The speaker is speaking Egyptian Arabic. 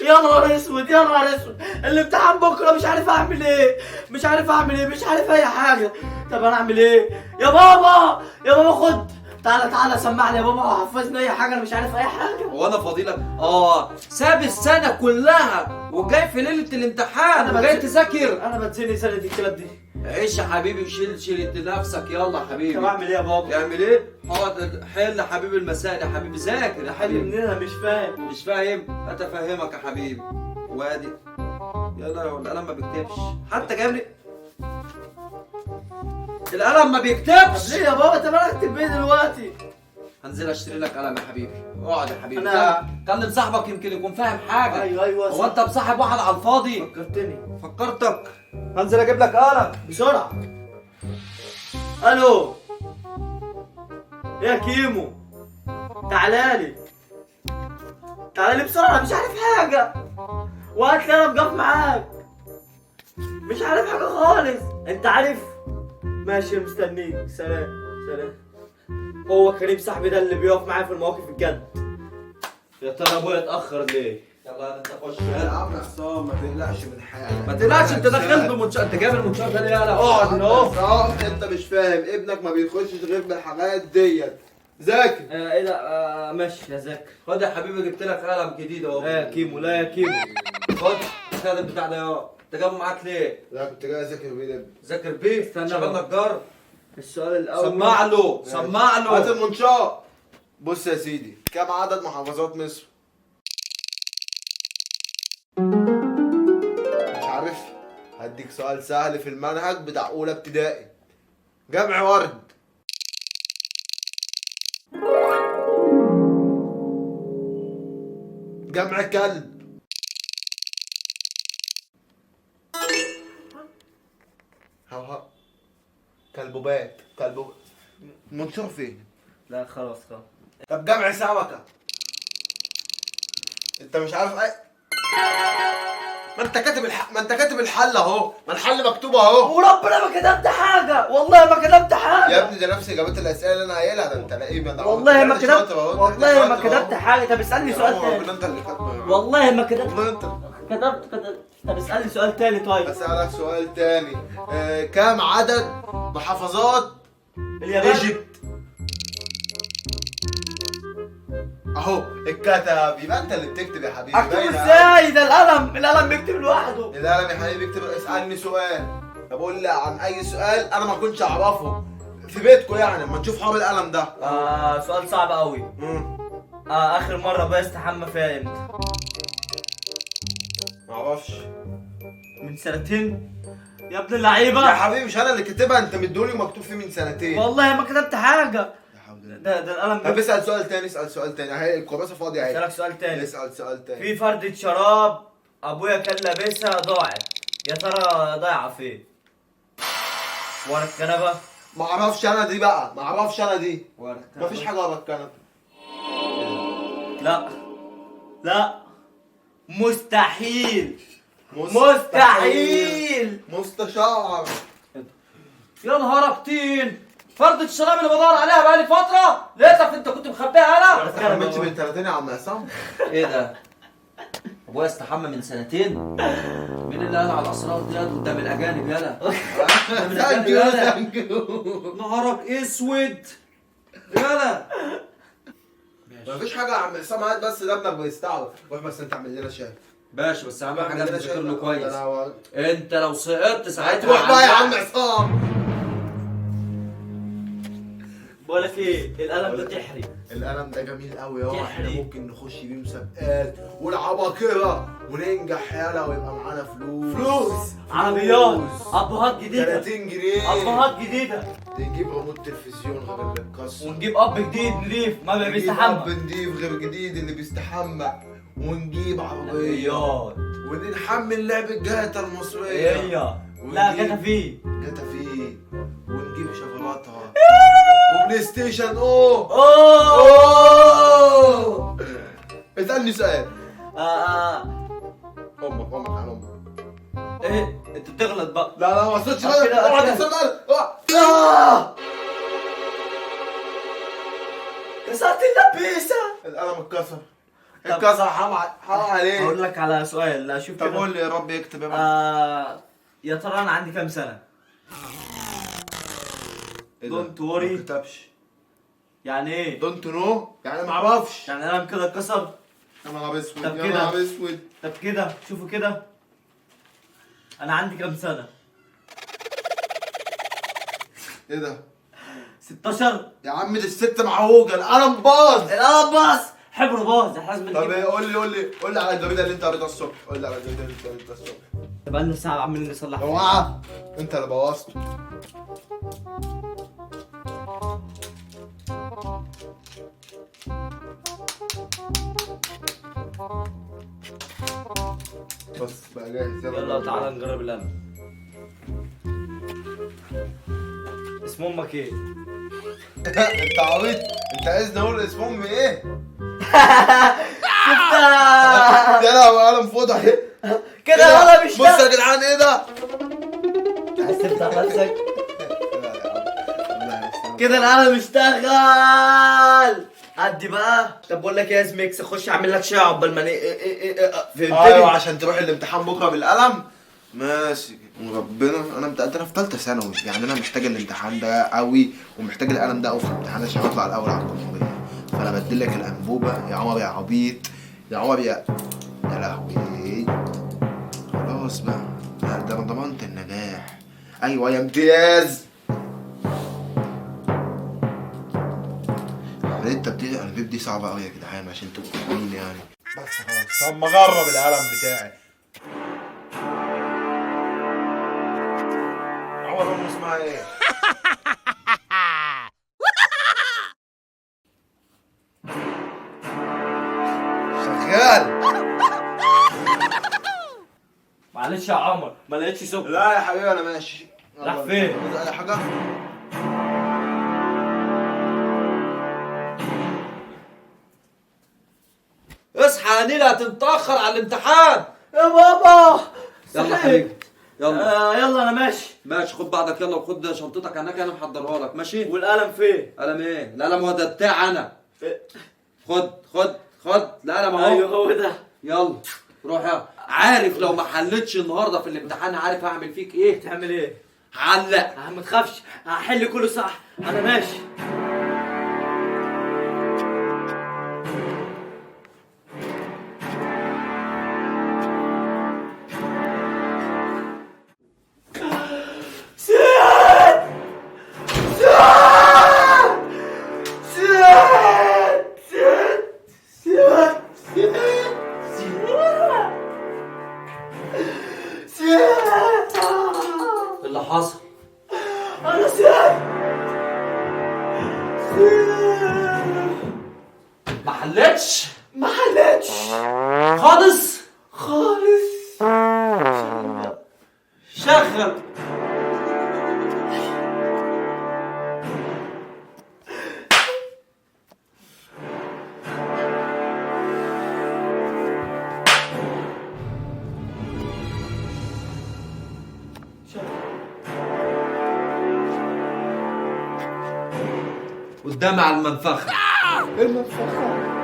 يا نهار اسود، يا نهار اسود، الامتحان بكره، مش عارف اعمل ايه، مش عارف اعمل ايه، مش عارف اي حاجة. طب انا اعمل ايه يا بابا؟ يا بابا خد، تعالى تعالى سمعني يا بابا وحفظني اي حاجة، انا مش عارف اي حاجة. هو انا فاضيلك؟ ساب السنة كلها وجاي في ليلة الامتحان أنا وجاي تذاكر. انا بتزني سنة الكلاب دي. عيش يا حبيبي وشيل شيل نفسك، يلا يا حبيبي. طب اعمل ايه يا بابا؟ اعمل ايه؟ اقعد حل يا حبيبي المسائل يا حبيبي، ذاكر يا حل حبيبي. منين؟ انا مش فاهم. مش فاهم؟ اتفهمك يا حبيبي. وادي يلا يا القلم ما بيكتبش، حتى جايب لي القلم ما طب بيكتبش. ليه يا بابا؟ طب انا اكتب ايه دلوقتي؟ هنزل اشتري لك قلم يا حبيبي. اقعد يا حبيبي. كلم صاحبك يمكن يكون فاهم حاجة. ايوه ايوه. هو انت مصاحب واحد على الفاضي؟ فكرتني. فكرتك. هنزل اجيب لك قلم بسرعة. الو يا كيمو، تعالى لي، تعالى لي بسرعة، مش عارف حاجة، وهات لي قلم جاف معاك، مش عارف حاجة خالص. انت عارف؟ ماشي مستنيك، سلام سلام. هو كريم صاحبي ده اللي بيقف معايا في المواقف الجد. يا ترى ابويا اتاخر ليه؟ يلا انت خش. يا عم عصام ما تقلقش من حاجة. ما تقلقش، انت دخلت بمنشأ، انت جايب المنشأ ده ليه؟ يلا اقعد هنا اهو. عصام انت مش فاهم، ابنك ما بيخشش غير بالحاجات ديت. ذاكر. ايه ده؟ ماشي يا ذاكر. خد يا حبيبي، جبت لك قلم جديد اهو. يا كيمو، لا يا كيمو. خد خد البتاع ده يا، انت جايبه معاك ليه؟ لا كنت جاي اذاكر بيه ده. ذاكر بيه؟ استنى شغال بقى. نجار. السؤال الاول. سمع له، سمع له. هات المنشار. بص يا سيدي، كم عدد محافظات مصر؟ مش عارف؟ هديك سؤال سهل في المنهج بتاع اولى ابتدائي. جمع ورد. جمع كلب. هو هو كلبوبات. كلبوب منشور فين؟ لا خلاص خلاص. طب جمع سمكة. انت مش عارف اي؟ ما انت كاتب ما انت كاتب الحل اهو، ما الحل مكتوب اهو. وربنا ما كتبت حاجة، والله ما كتبت حاجة. يا ابني ده نفس اجابات الاسئلة اللي انا قايلها، ده انت لا ايه ده؟ والله ما كتبت، والله ما كتبت حاجة. طب اسألني سؤال تاني. انت اللي كاتبه. والله ما كتبت. والله انت كتبت. طب اسألني سؤال تاني. طيب اسألك سؤال تاني. كام عدد محافظات اليابان؟ Egypt؟ اهو اتكتب، يبقى انت اللي بتكتب يا حبيبي. اكتب ازاي؟ ده القلم، القلم بيكتب لوحده. القلم يا حبيبي بيكتب. اسألني سؤال. طب قول لي عن اي سؤال انا ما كنتش اعرفه في بيتكم، يعني اما نشوف حوار القلم ده. سؤال صعب قوي. اخر مرة بقى استحمى فيها امتى؟ معرفش. من سنتين يا ابن اللعيبة. يا حبيبي مش انا اللي كاتبها، انت مدوني ومكتوب فيه من سنتين. والله ما كتبت حاجة. ده القلم. طب اسال سؤال تاني، اسال سؤال تاني. اهي الكراسة فاضية اهي. اسالك سؤال تاني. اسال سؤال تاني. في فردة شراب ابويا كان لابسها ضاعت، يا ترى ضايعة فين؟ ورا الكنبة؟ معرفش انا دي بقى، معرفش انا دي. ورا الكنبة مفيش حاجة ورا الكنبة. لا لا، مستحيل مستحيل. مستشعر. يا نهار ابتين، فردة الشراب اللي بدور عليها بقالي فترة لقيتك انت كنت مخبيها. انا ما استحملتش من سنتين يا عم عصام. ايه ده؟ ابويا استحمى من سنتين؟ مين اللي قال على الاسرار دي قدام الاجانب؟ يالا قدام الاجانب يالا. نهارك اسود يالا. مفيش حاجة يا عم عصام، هات بس ده ابنك بيستعبط. روح بس انت اعمل لنا شاي. باشا بس اهم حاجة اعمل لنا تذاكر شاي. له كويس. أنا انت لو سقطت ساعتها روح بقى يا عم عصام. بقولك ايه، القلم ده تحري. القلم ده جميل قوي اهو، احنا تحري. ممكن نخش بيه مسابقات والعباقرة وننجح يالا، ويبقى معانا فلوس. فلوس، عربيات، ابهات جديدة، 30 جنيه، ابهات جديدة، نجيب ريموت تلفزيون غير اللي اتكسر، ونجيب اب جديد نضيف ما نجيب بيستحمى. اب نضيف غير جديد اللي بيستحمى، ونجيب عربية، ونحمل لعبة جاتا المصرية. ايوه. لا جاتا فيه، جاتا فيه، ونجيب شفراتها وبلاي ستيشن. اوه اوه. اسألني سؤال. امك امك على امك. ايه انت بتغلط بقى. لا لا ما وصلتش. كده، اوعى كده. تكسر القلم. اوعى. كسرت اللبيسه. القلم اتكسر. اتكسر. حرام حرام عليك. هقول لك على سؤال. لا شوف طب كده. قول لي يا رب يكتب يا رب. يا ترى انا عندي كام سنة؟ إيه ده؟ Don't worry. ما كتبش. يعني ايه؟ don't know يعني ما اعرفش. يعني القلم كده اتكسر؟ يا نهار اسود، طب يا كده. نهار اسود. طب كده شوفوا كده، انا عندي كام سنة؟ ايه ده؟ 16. يا عم دي الست معوجة، القلم باظ. القلم باظ، حبرة باظ، احنا لازم طب نجيب. إيه، قول لي قول لي قول لي على الجريدة اللي انت قريتها الصبح، قول لي على الجريدة اللي انت قريتها الصبح. طب انا ساعة عمالين نصلح. اوعى انت اللي بوظته. بس بقى جاهز. يلا تعالى نجرب القلم. اسم امك ايه؟ انت عبيط، انت عايزني اقول اسم امي ايه؟ شفتها يا لهوي قلم فضح كده القلم بص يا اشتغل. جدعان ايه ده؟ عايز تفتح نفسك؟ لا يا عم. كده القلم اشتغل. عدي بقى. طب بقول لك ايه يا زميكس، خش اعمل لك شاي عقبال ما فهمتني؟ ايوه عشان تروح الامتحان بكره بالقلم. ماشي وربنا انا انا في ثالثة ثانوي، يعني انا محتاج الامتحان ده قوي ومحتاج القلم ده قوي في الامتحان عشان اطلع الاول على الجمهورية. فانا بدل لك الانبوبة يا عمر يا عبيط يا عمر يا لهوي. خلاص بقى ده انا ضمنت النجاح. ايوه يا امتياز. عملية تبديل الانابيب دي صعبة قوي يا جدعان عشان تبقوا فاهمين يعني. بس خلاص طب ما اجرب القلم بتاعي. عمر امه اسمها ايه؟ شغال. معلش يا عمر ما لقيتش سكر. لا يا حبيبي انا ماشي. راح فين؟ عايز اي حاجة؟ اصحى يا نيل هتتاخر على الامتحان. يا بابا يلا حبيبي يلا. يلا انا ماشي. ماشي خد بعضك يلا وخد شنطتك هناك انا محضرها لك. ماشي. والقلم فين؟ قلم ايه؟ القلم هو ده بتاع انا. إيه؟ خد خد خد القلم اهو. ايوه هو ده. يلا روح يلا. عارف لو ما حلتش النهارده في الامتحان عارف هعمل فيك ايه؟ تعمل ايه؟ هعلق. ما تخافش هحل كله صح. انا ماشي. اللي حصل؟ انا سيد. ما حلتش؟ ما حلتش خالص خالص. شغل. قدامي على المنفخة. المنفخه.